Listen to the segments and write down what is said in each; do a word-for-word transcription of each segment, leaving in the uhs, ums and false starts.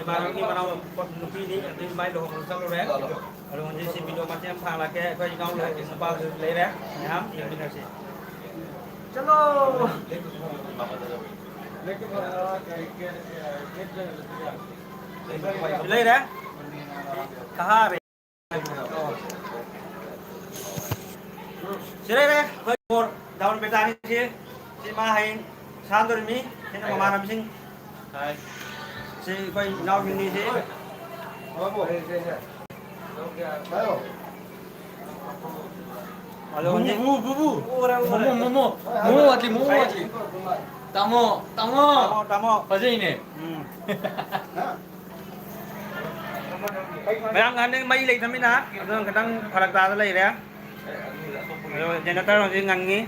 ꯏꯃꯥꯟꯅꯕꯒꯤ ꯃꯅꯥꯎ ꯅꯨꯄꯤꯅꯤ, ꯑꯗꯨ ꯏꯕꯥꯏ ꯂꯨꯍꯣꯡꯕ ꯆꯠꯂꯨꯔꯦ꯫ ꯑꯗꯣ ꯍꯧꯖꯤꯛ ꯁꯤ video ꯃꯇꯦꯛ ꯑꯃ ꯊꯥꯔꯛꯀꯦ꯫ ꯑꯩꯈꯣꯏ ꯏꯅꯥꯎ ꯂꯨꯍꯣꯡꯕ ꯅꯨꯄꯥꯁꯨ ꯂꯩꯔꯦ, ꯃꯌꯥꯝ ꯌꯦꯡꯃꯤꯟꯅꯁꯤ꯫ ꯆꯠꯂꯣ꯫ ꯂꯩꯔꯦ꯫ ꯀꯍꯥꯔꯦ꯫ ꯁꯤ ꯂꯩꯔꯦ ꯑꯩꯈꯣꯏ ꯕꯣꯔ ꯗꯥꯎꯟ ꯕꯦꯇꯥꯅꯤ ꯁꯤ꯫ ꯁꯤ ꯃꯥ ꯍꯌꯦꯡ ꯁꯥꯟꯗꯣꯔꯤꯃꯤ꯫ ꯁꯤꯅ ꯃꯃꯥꯟꯅꯕꯁꯤꯡ꯫ ꯁꯤ ꯑꯩꯈꯣꯏ ꯏꯅꯥꯎꯁꯤꯡꯅꯤ ꯁꯤ꯫ ꯍꯜꯂꯣ, ꯕꯨꯕꯨ, ꯍꯧꯖꯤꯛ ꯕꯨꯕꯨ, ꯕꯨꯕꯨ꯫ ꯎꯔꯦ, ꯎꯔꯦ꯫ ꯃꯣꯃꯣ, ꯃꯣꯃꯣ꯫ ꯃꯣꯃꯣ ꯋꯥꯠꯂꯤ, ꯃꯣꯃꯣ ꯋꯥꯠꯂꯤ꯫ ꯇꯥꯃꯣ, ꯇꯥꯃꯣ꯫ ꯇꯥꯃꯣ, ꯇꯥꯃꯣ꯫ ꯐꯖꯩꯅꯦ꯫ ꯎꯝ꯫ ꯃꯌꯥꯝ ꯉꯥꯟꯅ ꯃꯩ ꯂꯩꯇ꯭ꯔꯃꯤꯅ ꯑꯗꯨꯅ ꯈꯤꯇꯪ ꯐꯔꯛ ꯇꯥꯗ ꯂꯩꯔꯦ꯫ ꯑꯗꯣ generator ꯍꯧꯖꯤꯛ ꯉꯪꯉꯤ꯫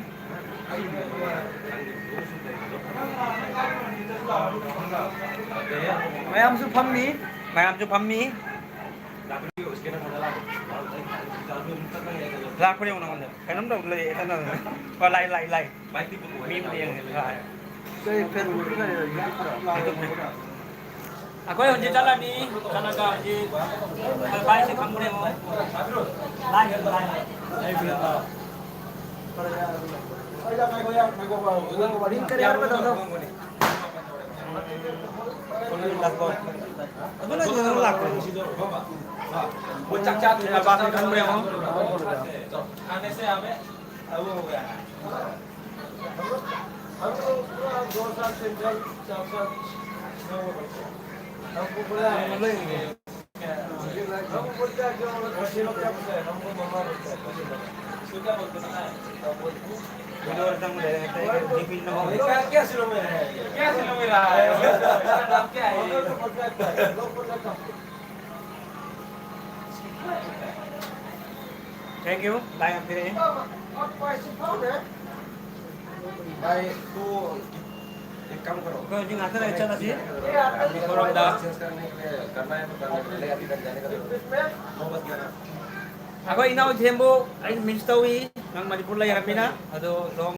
ꯃꯌꯥꯝꯁꯨ ꯐꯝꯃꯤ꯫ ꯃꯌꯥꯝꯁꯨ ꯐꯝꯃꯤ꯫ ꯂꯥꯛꯄ꯭ꯔꯥ ꯌꯦꯡꯉꯣ ꯅꯉꯣꯟꯗ꯫ ꯀꯩꯅꯣꯝ ꯇꯧ ꯂꯩ, ꯀꯩꯅꯣ꯫ ꯑꯣ, ꯂꯥꯏ, ꯂꯥꯏ, ꯂꯥꯏ꯫ ꯃꯤꯕꯨꯗꯤ ꯌꯦꯡꯉꯦ꯫ ꯂꯥꯏ꯫ ꯀꯩ Facebook ꯂꯩ, YouTube ꯂꯩ꯫ ꯑꯩꯈꯣꯏ ꯍꯧꯖꯤꯛ ꯆꯠꯂꯅꯤ꯫ ꯆꯠꯂꯒ ꯍꯧꯖꯤꯛ ꯑꯩꯈꯣꯏ ꯚꯥꯏꯁꯦ ꯈꯪꯕ꯭ꯔ ꯌꯦꯡꯉꯣ꯫ ꯂꯥꯏ, ꯂꯥꯏ꯫ ꯃꯤꯡ ꯀꯔꯤ ꯍꯥꯏꯕ ꯃꯇꯝꯗꯣ? ꯑꯗꯨꯅ ꯌꯦꯡꯉ ꯂꯥꯛꯄꯅꯦ꯫ ꯃꯣꯏ ꯆꯥꯛ ꯆꯥꯗ꯭ꯔꯤ, ꯆꯥꯛ ꯆꯥꯗ꯭ꯔꯤ ꯈꯪꯕ꯭ꯔ ꯌꯦꯡꯉꯣ꯫ हम लोग पूरा दो साल से इधर, चार साल, हमको बोला है। हम बोलते हैं, "जो अस्सी लोग क्या बोलते हैं? हमको मामा बोलते हैं, पति बोलते हैं।" इसको क्या बोलते हैं, पता है? तब बोलते हैं, "क्या, क्या सिलों में है? क्या सिलों में रहा है? इसका नाम क्या है?" हम लोग तो बोलते हैं, "क्या है?" लोग बोलते हैं, "क्या है?" Thank you. Bye, हम फिर हैं। भाई, तू एक काम करो। कोई नहीं, आते रहे, चल, अभी। अभी थोड़ा दा। Change करने के लिए करना है तो करने के लिए, अभी तक जाने का जरूरत है। नौ बज गया ना। ꯑꯩꯈꯣꯏ ꯏꯅꯥꯎ ꯊꯦꯝꯕꯨ ꯑꯩ miss ꯇꯧꯏ꯫ ꯅꯪ ꯃꯅꯤꯄꯨꯔ ꯂꯩꯔꯝꯃꯤꯅ꯫ ꯑꯗꯣ ꯂꯨꯍꯣꯡ